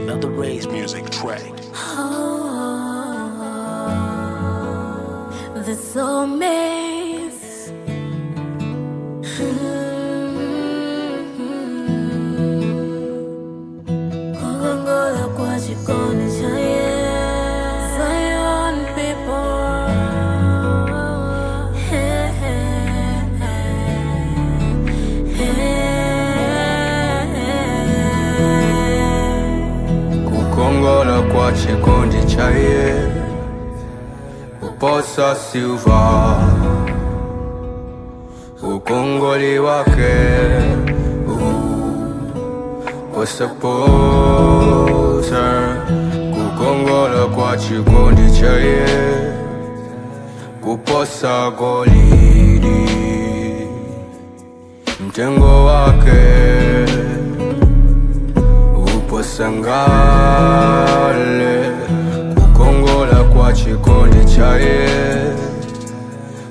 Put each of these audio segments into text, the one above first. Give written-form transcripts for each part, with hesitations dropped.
Another Raise Music track. Oh, the soulmates. Kukongola kwa chikondi cha Zion people. Hey, hey, hey, hey. Kukongola kwa chikondi cha iye kuposa silver, ukongoli wake usaposa. Kukongola kwa chikondi cha iye kuposa golidi, mtengo wake uposa ngale. Kukongola kwa chikondi cha iye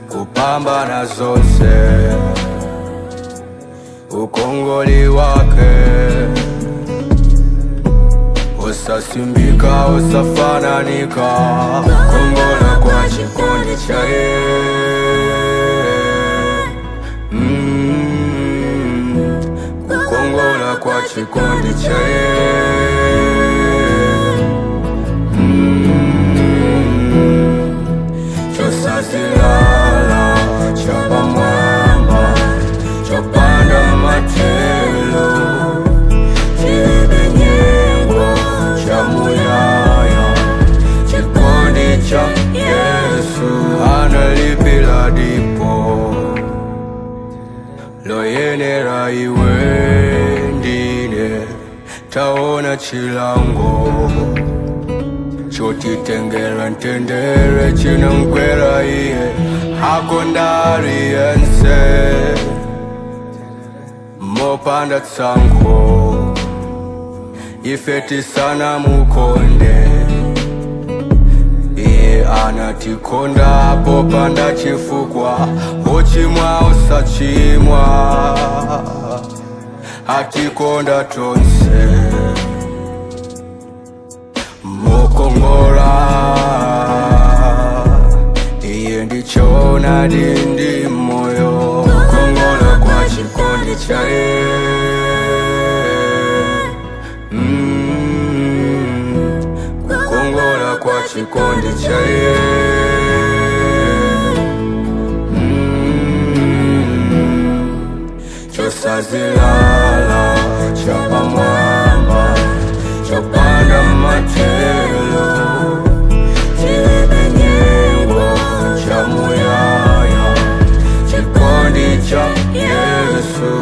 kupambana zonse, ukongoli wake usasimbika, usafananika. Kukongola kwa chikondi cha iye, kukongola kwa chikondi cha iye, chosazilala, chapamwamba, chopanda matelo, chilibe nyengo, chamuyaya, chikondi cha Yesu. Analipila dipo loyenera iwe ndine, taona chilango chotitengera mtendere chinamkwera iye. Akondariyense mopanda tsankho, ife tisana mukonde, iye anatikonda popanda chifukwa. Ochimwa, osachimwa, atikonda tonse mokongola. Iye ndichoonadi ndi moyo. Kukongola kwa chikondi cha iye, kukongola kwa chikondi cha iye, chosazilala, chapamwamba, chopanda matelo, chilibe nyengo, chamuyaya, chikondi cha Yesu.